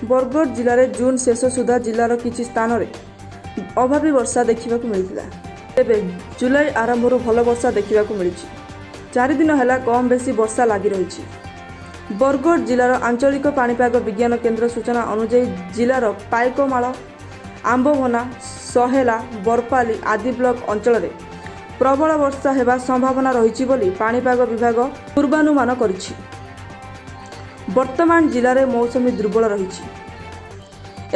ବରଗଡ଼ ଜିଲ୍ଲାରେ ଜୁନ୍ ଶେଷ ସୁଦ୍ଧା ଜିଲ୍ଲାର କିଛି ସ୍ଥାନରେ ଅଭାବୀ ବର୍ଷା ଦେଖିବାକୁ ମିଳିଥିଲା। ତେବେ ଜୁଲାଇ ଆରମ୍ଭରୁ ଭଲ ବର୍ଷା ଦେଖିବାକୁ ମିଳିଛି। 4 ଦିନ ହେଲା କମ୍ ବେଶୀ ବର୍ଷା ଲାଗି ରହିଛି। ବରଗଡ଼ ଜିଲ୍ଲାର ଆଞ୍ଚଳିକ ପାଣିପାଗ ବିଜ୍ଞାନ କେନ୍ଦ୍ର ସୂଚନା ଅନୁଯାୟୀ, ଜିଲ୍ଲାର ପାଇକମାଳ, ଆମ୍ବଭନା, ସହେଲା, ବରପାଲି ଆଦି ବ୍ଲକ ଅଞ୍ଚଳରେ ପ୍ରବଳ ବର୍ଷା ହେବା ସମ୍ଭାବନା ରହିଛି ବୋଲି ପାଣିପାଗ ବିଭାଗ ପୂର୍ବାନୁମାନ କରିଛି। ବର୍ତ୍ତମାନ ଜିଲ୍ଲାରେ ମୌସୁମୀ ଦୁର୍ବଳ ରହିଛି।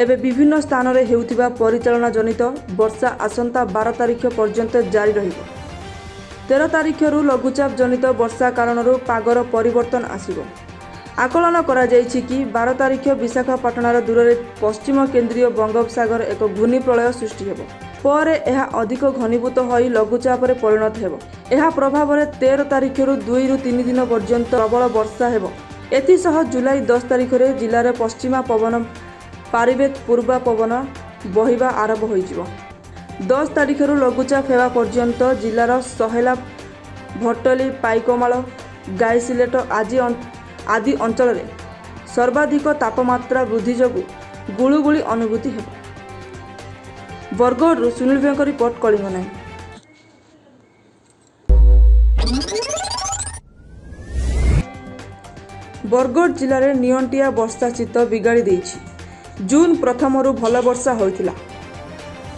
ଏବେ ବିଭିନ୍ନ ସ୍ଥାନରେ ହେଉଥିବା ପରିଚାଳନା ଜନିତ ବର୍ଷା ଆସନ୍ତା 12 ତାରିଖ ପର୍ଯ୍ୟନ୍ତ ଜାରି ରହିବ। 13 ତାରିଖରୁ ଲଘୁଚାପ ଜନିତ ବର୍ଷା କାରଣରୁ ପାଗର ପରିବର୍ତ୍ତନ ଆସିବ। ଆକଳନ କରାଯାଇଛି କି, 12 ତାରିଖ ବିଶାଖାପାଟଣାର ଦୂରରେ ପଶ୍ଚିମ କେନ୍ଦ୍ରୀୟ ବଙ୍ଗୋପସାଗର ଏକ ଘୂର୍ଣ୍ଣି ପ୍ରଳୟ ସୃଷ୍ଟି ହେବ। ପରେ ଏହା ଅଧିକ ଘନୀଭୂତ ହୋଇ ଲଘୁଚାପରେ ପରିଣତ ହେବ। ଏହା ପ୍ରଭାବରେ 13 ତାରିଖରୁ 2ରୁ 3 ଦିନ ପର୍ଯ୍ୟନ୍ତ ପ୍ରବଳ ବର୍ଷା ହେବ। ଏଥିସହ ଜୁଲାଇ 10 ତାରିଖରେ ଜିଲ୍ଲାରେ ପଶ୍ଚିମା ପବନ ପାରିବେତ ପୂର୍ବା ପବନ ବହିବା ଆରମ୍ଭ ହୋଇଯିବ। 10 ତାରିଖରୁ ଲଘୁଚାପ ହେବା ପର୍ଯ୍ୟନ୍ତ ଜିଲ୍ଲାର ସହେଲା, ଭଟଲି, ପାଇକମାଳ, ଗାଇସିଲେଟ ଆଦି ଅଞ୍ଚଳରେ ସର୍ବାଧିକ ତାପମାତ୍ରା ବୃଦ୍ଧି ଯୋଗୁଁ ଗୁଳୁଗୁଳି ଅନୁଭୂତି ହେବ। ବରଗଡ଼ରୁ ସୁନୀଲ ଭୂୟାଁଙ୍କ ରିପୋର୍ଟ, କଳିଙ୍ଗ ନାଇନ୍। ବରଗଡ଼ ଜିଲ୍ଲାରେ ନିଅଣ୍ଟିଆ ବର୍ଷା ଶୀତ ବିଗାଡ଼ି ଦେଇଛି। ଜୁନ୍ ପ୍ରଥମରୁ ଭଲ ବର୍ଷା ହୋଇଥିଲା।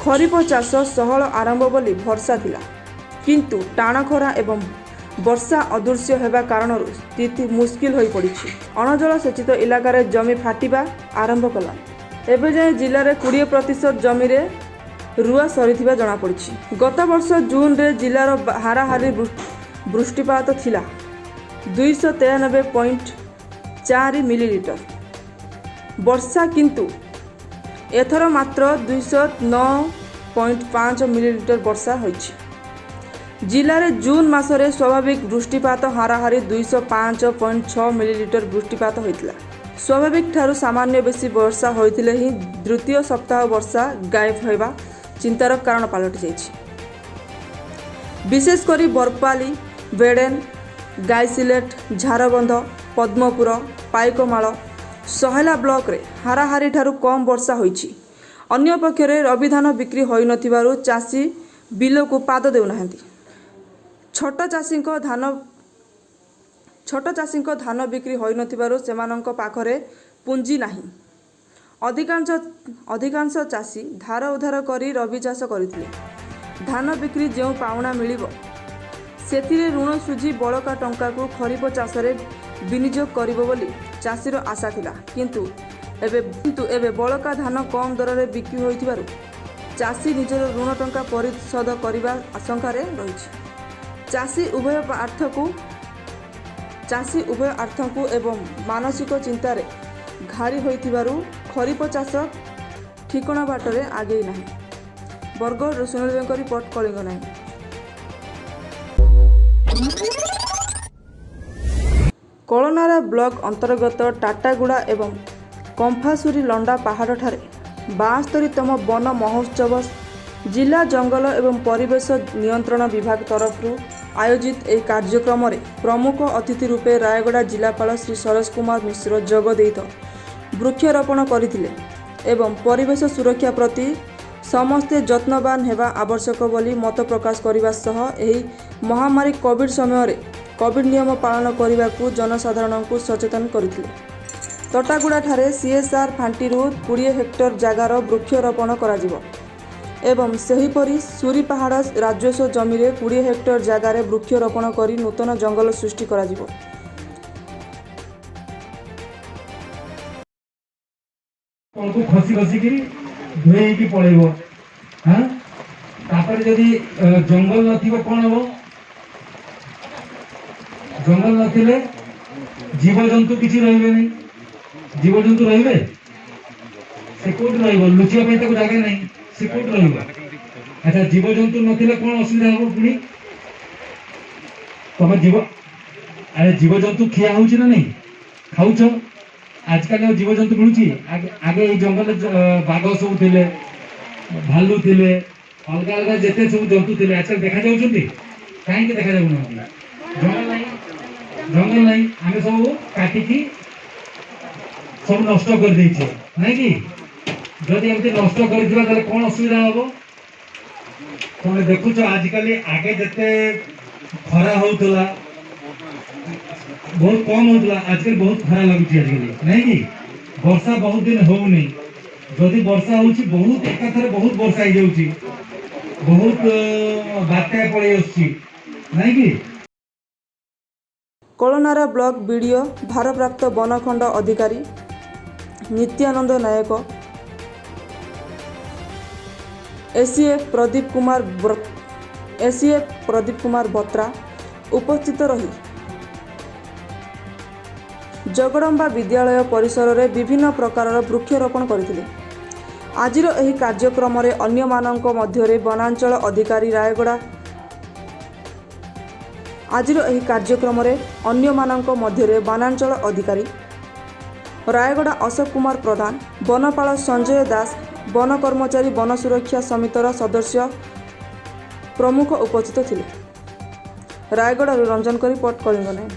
ଖରିଫ ଚାଷ ସହଳ ଆରମ୍ଭ ବୋଲି ଭରସା ଥିଲା। କିନ୍ତୁ ଟାଣ ଖରା ଏବଂ ବର୍ଷା ଅଦୃଶ୍ୟ ହେବା କାରଣରୁ ସ୍ଥିତି ମୁସ୍କିଲ ହୋଇପଡ଼ିଛି। ଅଣଜଳସେଚିତ ଇଲାକାରେ ଜମି ଫାଟିବା ଆରମ୍ଭ କଲାଣି। ଏବେ ଯାଏଁ ଜିଲ୍ଲାରେ 20% ଜମିରେ ରୁଆ ସରିଥିବା ଜଣାପଡ଼ିଛି। ଗତବର୍ଷ ଜୁନ୍ରେ ଜିଲ୍ଲାର ହାରାହାରି ବୃଷ୍ଟିପାତ ଥିଲା 293.4 ମିଲିଲିଟର ବର୍ଷା। କିନ୍ତୁ ଏଥର ମାତ୍ର 209.5 ମିଲିଲିଟର ବର୍ଷା ହୋଇଛି। ଜିଲ୍ଲାରେ ଜୁନ୍ ମାସରେ ସ୍ୱାଭାବିକ ବୃଷ୍ଟିପାତ ହାରାହାରି 205.6 ମିଲିଲିଟର ବୃଷ୍ଟିପାତ ହୋଇଥିଲା। ସ୍ୱାଭାବିକ ଠାରୁ ସାମାନ୍ୟ ବେଶୀ ବର୍ଷା ହୋଇଥିଲେ ହିଁ ଦ୍ୱିତୀୟ ସପ୍ତାହ ବର୍ଷା ଗାୟବ ହେବା ଚିନ୍ତାର କାରଣ ପାଲଟି ଯାଇଛି। ବିଶେଷ କରି ବରପାଲି, ବେଡ଼େନ, ଗାଇସିଲେଟ, ଝାରବନ୍ଧ, ପଦ୍ମପୁର, ପାଇକମାଳ, ସହେଲା ବ୍ଲକରେ ହାରାହାରି ଠାରୁ କମ୍ ବର୍ଷା ହୋଇଛି। ଅନ୍ୟପକ୍ଷରେ ରବି ଧାନ ବିକ୍ରି ହୋଇନଥିବାରୁ ଚାଷୀ ବିଲକୁ ପାଦ ଦେଉନାହାନ୍ତି। ଛୋଟ ଚାଷୀଙ୍କ ଧାନ ବିକ୍ରି ହୋଇନଥିବାରୁ ସେମାନଙ୍କ ପାଖରେ ପୁଞ୍ଜି ନାହିଁ। ଅଧିକାଂଶ ଚାଷୀ ଧାର ଉଧାର କରି ରବି ଚାଷ କରିଥିଲେ। ଧାନ ବିକ୍ରି ଯେଉଁ ପାଉଣା ମିଳିବ, ସେଥିରେ ଋଣ ଶୁଝି ବଳକା ଟଙ୍କାକୁ ଖରିଫ ଚାଷରେ ବିନିଯୋଗ କରିବ ବୋଲି ଚାଷୀର ଆଶା ଥିଲା। କିନ୍ତୁ ଏବେ ବଳକା ଧାନ କମ୍ ଦରରେ ବିକ୍ରି ହୋଇଥିବାରୁ ଚାଷୀ ନିଜର ଋଣ ଟଙ୍କା ପରିଶୋଧ କରିବା ଆଶଙ୍କାରେ ରହିଛି। ଚାଷୀ ଉଭୟ ଆର୍ଥିକ ଏବଂ ମାନସିକ ଚିନ୍ତାରେ ଘାରି ହୋଇଥିବାରୁ ଖରିଫ ଚାଷ ଠିକଣା ବାଟରେ ଆଗେଇ ନାହିଁ। ବରଗଡ଼ରୁ ସୁନୀଲ ବେଙ୍କ report, Kalinga nine. Kolnara block ଅନ୍ତର୍ଗତ ଟାଟାଗୁଡ଼ା ଏବଂ କମ୍ଫାସୁରୀ ଲଣ୍ଡା ପାହାଡ଼ଠାରେ 72ତମ ବନ ମହୋତ୍ସବ। ଜିଲ୍ଲା ଜଙ୍ଗଲ ଏବଂ ପରିବେଶ ନିୟନ୍ତ୍ରଣ ବିଭାଗ ତରଫରୁ ଆୟୋଜିତ ଏହି କାର୍ଯ୍ୟକ୍ରମରେ ପ୍ରମୁଖ ଅତିଥି ରୂପେ ରାୟଗଡ଼ା ଜିଲ୍ଲାପାଳ ଶ୍ରୀ ସରୋଜ କୁମାର ମିଶ୍ର ଯୋଗ ଦେଇ ବୃକ୍ଷରୋପଣ କରିଥିଲେ ଏବଂ ପରିବେଶ ସୁରକ୍ଷା ପ୍ରତି ସମସ୍ତେ ଯତ୍ନବାନ ହେବା ଆବଶ୍ୟକ ବୋଲି ମତ ପ୍ରକାଶ କରିବା ସହ ଏହି ମହାମାରୀ କୋଭିଡ ସମୟରେ କୋଭିଡ ନିୟମ ପାଳନ କରିବାକୁ ଜନସାଧାରଣଙ୍କୁ ସଚେତନ କରିଥିଲେ। ତଟାଗୁଡ଼ାଠାରେ ସିଏସ୍ଆର୍ ପାଣ୍ଠିରୁ 20 ହେକ୍ଟର ଜାଗାର ବୃକ୍ଷରୋପଣ କରାଯିବ ଏବଂ ସେହିପରି ସୁରି ପାହାଡ଼ ରାଜସ୍ୱ ଜମିରେ 20 ହେକ୍ଟର ଜାଗାରେ ବୃକ୍ଷରୋପଣ କରି ନୂତନ ଜଙ୍ଗଲ ସୃଷ୍ଟି କରାଯିବ। ତଳକୁ ଖସି ଖସିକିରି ଧୋଇ ହେଇକି ପଳେଇବ। ହଁ, ତାପରେ ଯଦି ଜଙ୍ଗଲ ନଥିବ, କଣ ହବ? ଜଙ୍ଗଲ ନଥିଲେ ଜୀବଜନ୍ତୁ କିଛି ରହିବେନି। ଜୀବଜନ୍ତୁ ରହିବେ? ସେ କୋଉଠି ରହିବ? ଲୁଚିବା ପାଇଁ ତାକୁ ଜାଗା ନାହିଁ। ସେ କୋଉଠି ରହିବ? ଆଚ୍ଛା, ଜୀବଜନ୍ତୁ ନଥିଲେ କଣ ଅସୁବିଧା ହବ ପୁଣି? ତମେ ଜୀବ ଆରେ ଜୀବଜନ୍ତୁ ଖିଆ ହଉଛି ନା ନାଇଁ? ଖାଉଛ? ଆଜିକାଲି ଆଉ ଜୀବଜନ୍ତୁ ମିଳୁଛି? ଆଗେ ଏଇ ଜଙ୍ଗଲରେ ବାଘ ସବୁ ଥିଲେ, ଭାଲୁ ଥିଲେ, ଅଲଗା ଅଲଗା ଯେତେ ସବୁ ଜନ୍ତୁ ଥିଲେ, ଆଜିକାଲି ଦେଖାଯାଉଛନ୍ତି? କାହିଁକି ଦେଖାଯାଉନାହାନ୍ତି? ଜଙ୍ଗଲ ନାହିଁ, ଜଙ୍ଗଲ ନାହିଁ। ଆମେ ସବୁ କାଟିକି ସବୁ ନଷ୍ଟ କରିଦେଇଛେ, ନାଇଁ କି? ଯଦି ଏମିତି ନଷ୍ଟ କରିଥିବା, ତାହେଲେ କ'ଣ ଅସୁବିଧା ହବ? ତମେ ଦେଖୁଛ, ଆଜିକାଲି ଆଗେ ଯେତେ ଖରା ହଉଥିଲା, ବହୁତ କମ ହଉଥିଲା। ଆଜିକାଲି ବହୁତ ଖରା ଲାଗୁଛି ଆଜିକାଲି, ନାଇଁ କି? ବର୍ଷା ବହୁତ ଦିନ ହଉନି। ଯଦି ବର୍ଷା ହଉଛି, ବହୁତ ଏକାଥରେ ବହୁତ ବର୍ଷା ହେଇଯାଉଛି, ବହୁତ ବାତ୍ୟା ପଳେଇ ଆସୁଛି, ନାଇଁ କି? କୋଳନାରା ବ୍ଲକ ବିଡ଼ିଓ, ଭାରପ୍ରାପ୍ତ ବନଖଣ୍ଡ ଅଧିକାରୀ ନିତ୍ୟାନନ୍ଦ ନାୟକ, ଏସିଏଫ୍ ପ୍ରଦୀପ କୁମାର ବତ୍ରା ଉପସ୍ଥିତ ରହି ଜଗଡ଼ମ୍ବା ବିଦ୍ୟାଳୟ ପରିସରରେ ବିଭିନ୍ନ ପ୍ରକାରର ବୃକ୍ଷରୋପଣ କରିଥିଲେ। ଆଜିର ଏହି କାର୍ଯ୍ୟକ୍ରମରେ ଅନ୍ୟମାନଙ୍କ ମଧ୍ୟରେ ବନାଞ୍ଚଳ ଅଧିକାରୀ ରାୟଗଡ଼ା ଆଜିର ଏହି କାର୍ଯ୍ୟକ୍ରମରେ ଅନ୍ୟମାନଙ୍କ ମଧ୍ୟରେ ବନାଞ୍ଚଳ ଅଧିକାରୀ ରାୟଗଡ଼ା ଅଶୋକ କୁମାର ପ୍ରଧାନ, ବନପାଳ ସଞ୍ଜୟ ଦାସ, ବନ କର୍ମଚାରୀ, ବନ ସୁରକ୍ଷା ସମିତିର ସଦସ୍ୟ ପ୍ରମୁଖ ଉପସ୍ଥିତ ଥିଲେ। ରାୟଗଡ଼ାରୁ ରଞ୍ଜନଙ୍କ ରିପୋର୍ଟ, କଳିଙ୍ଗ ନାଇନ୍।